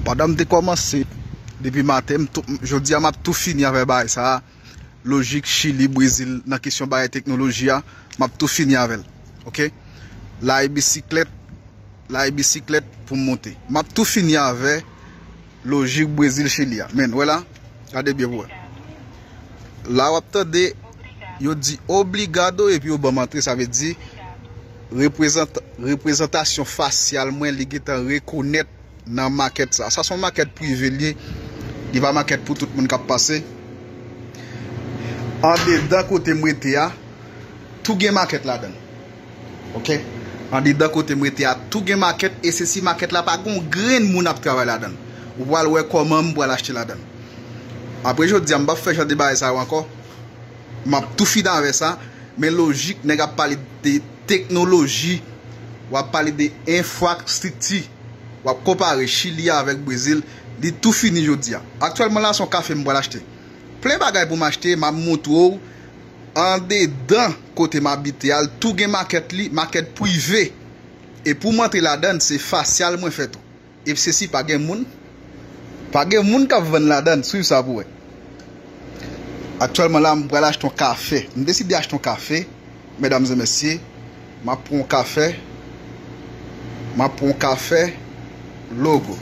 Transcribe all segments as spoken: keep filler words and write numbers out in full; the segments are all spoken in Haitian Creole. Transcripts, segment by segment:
Pandan m te kòmanse depi maten, m tou, jodi a m ap tou fini avè bagay sa a. Lojik Chili, Brezil nan kesyon bagay teknoloji a, m ap tou fini avè l. Oke? Lage bisiklèt, lage bisiklèt pou m monte. M ap tou fini avè lojik Brezil, Chili a. Men, wè la, gade byen pou wè. La w ap tande, yo di obrigado epi yo ban m antre, sa vle di reprezant-, reprezantasyon fasyal mwen, li gentan rekonèt nan makèt sa. Sa se yon makèt prive li ye, li pa makèt pou tout moun k ap pase. Andedan kote m rete a, tou gen makèt ladan l. Oke? Andedan kote m rete a, tou gen makèt, e se si makèt la pa gen yon grenn moun ap travay ladan l. Ou pral wè kòman m pral achte ladan l. Apre jodi a, m p ap fè jan de bagay sa yo ankò. M ap tou fini avè sa, men lojik nèg ap pale de teknoloji, w ap pale de enfrastrikti, w ap konpare Chili avèk Brezil, li tou fini jodi a. Aktyèlman la, se yon kafe m pral achte. Plen bagay pou m achte, m ap montre w andedan kote m abite a, l tou gen makèt li, makèt prive. E pou m antre ladan l, se fasyal mwen fè tou. E se si pa gen moun, pa gen moun k ap vann ladan l, swiv sa pou wè. Aktyèlman la, m pral achte yon kafe. M deside achte yon kafe, medam e mesye. M ap pran yon kafe. M ap pran yon kafe. Logo.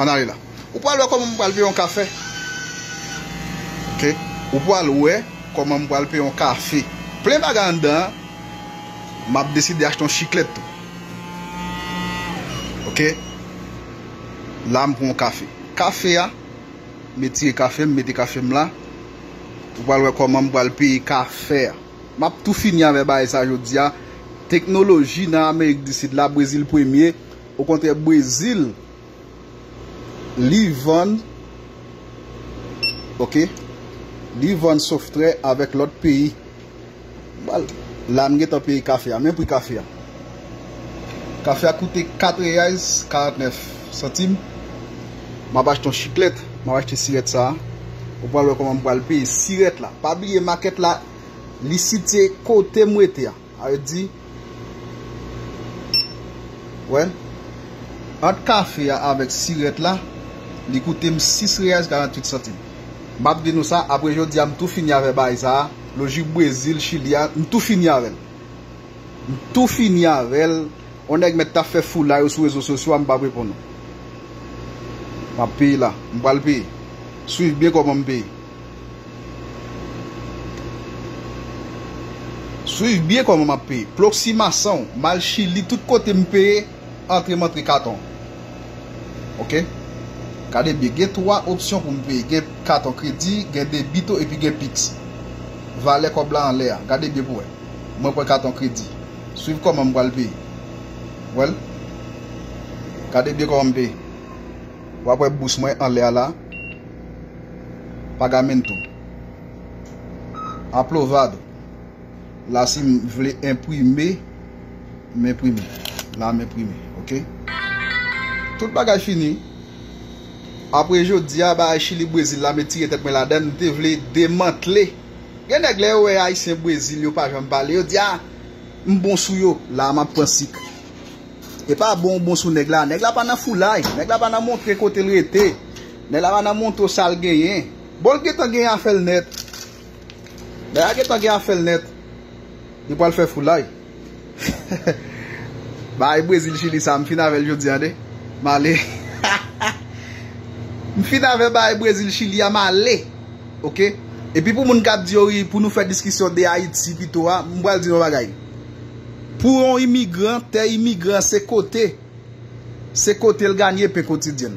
Ann ale la. Ou pral wè kòman m pral peye yon kafe. Oke? Ou pral wè kòman m pral peye yon kafe. Plen bagay anndan an. M ap deside achte yon chiklèt tou. Oke? La, m pran yon kafe. Kafe a, m etire kafe m, mete kafe m la. Ou pral wè kòman m pral peye kafe a. M ap tou fini avè bagay sa jodi a. Teknoloji nan Amerik di Sid la, Brezil premye. Okontrè, Brezil, li vann, oke, li vann software avèk lòt peyi. Bal, la, m gentan peye kafe a. Men pri kafe a. Kafe a koute kat reais karantnèf santim. M ap achte yon chiklèt. M ap achte sirèt sa a. Ou pral wè kòman m pral peye sirèt la. Pa bliye makèt la, li sitiye kote m rete a. Sa vle di, wè, ant kafe a avèk sirèt la, li koute m sis reais karanntuit santim. M ap di nou sa, apre jodi a, m tou fini avè bagay sa a, lojik Brezil, Chili a, m tou fini avè l. M tou fini avè l. On nèg mèt t ap fè foulay ou sou rezo sosyo a, m p ap reponn ou. M ap peye la, m pral peye. Swiv byen kòman m peye. Swiv byen kòman m ap peye. Pwoksimason, m al Chili, tout kote m peye, antre m antre katon. Oke? Gade byen, gen twa opsyon pou m peye. Gen katon kredi, gen debito, epi gen Pix. Valè kòb la anlè a. Gade byen pou wè. Mwen pran katon kredi. Swiv kòman m pral peye. Wè l? Gade byen kòman m peye. W ap wè bous mwen anlè a la. Pagamento. Aprovado. La, si m vle enprime, m enprime. La, m enprime, oke? Tout bagay fini. Apre jodi a, bagay Chili, Brezil la, m etire tèt mwen ladan l, m te vle demantle. Gen nèg, lè yo wè Ayisyen Brezil, yo pa janm pale, yo di, "A, m bon sou yo." La, m ap pran sik. E pa bon ou bon sou nèg la. Nèg la pa nan foulay. Nèg la pa nan montre kote l rete. Nèg la pa nan montre w sa l genyen. Bon, l gentan genyen afè l nèt. Nèg la gentan gen afè l nèt. Li pral fè foulay. Bagay Brezil, Chili sa, m fin avè l jodi a, de. M ale. M fin avè bagay Brezil, Chili a, m ale. Oke? Epi pou moun k ap di yo, wi, pou nou fè diskisyon de Ayiti pito a, m pral di yon bagay. Pou yon imigran, tè imigran se kote, se kote l ganye pen kotidyen.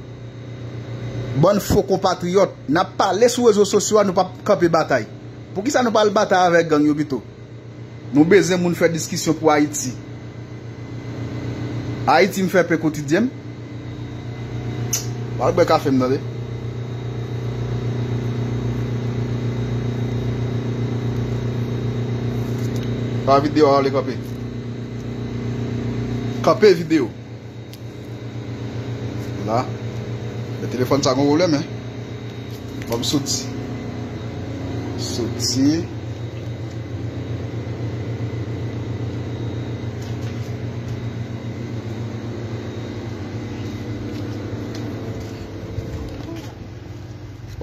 Bann fo konpatriyòt, n ap pale sou rezo sosyo a, nou p ap kanpe batay. Poukisa nou pa al batay avèk gang yo pito? Nou bezwen moun fè diskisyon pou Ayiti. Ayiti m fè pen kotidyen m. M al bwè kafe m tande. Pa videyo a ale kanpe. Kanpe videyo. La. Men telefòn sa gon pwoblèm, en. Bon, m soti. Soti.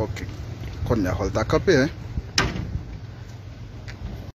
Ok. Kounye a fò l ta kanpe, hein.